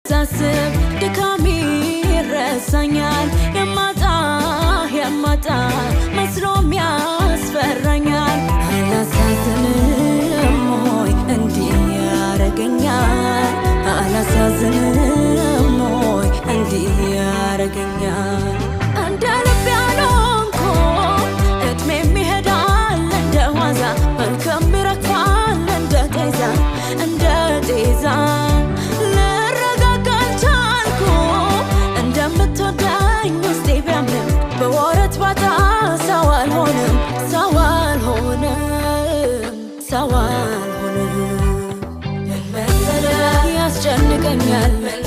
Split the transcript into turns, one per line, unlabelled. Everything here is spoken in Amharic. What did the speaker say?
ሳስብ ድካሜ ይረሳኛል፣ የማጣ የማጣ መስሎም ያስፈራኛል። አላሳዝንም ወይ እንዲህ ያረገኛል? አላሳዝንም ወይ እንዲህ ያረገኛል? እንደ ልብ ያልሆንኩም፣ እድሜም ይሄዳል እንደ ዋዛ፣ መልክም ይረግፋል እንደ ጤዛ፣ እንደ ጤዛ። ልረጋጋ አልቻልኩም። እንደምትወደኝ ውስጤ ቢያምንም በወረት ባጣ ሰው አልሆንም፣ ሰው አልሆንም፣ ሰው አልሆንም። ምን መሰለህ ያስጨንቀኛል፣ ምን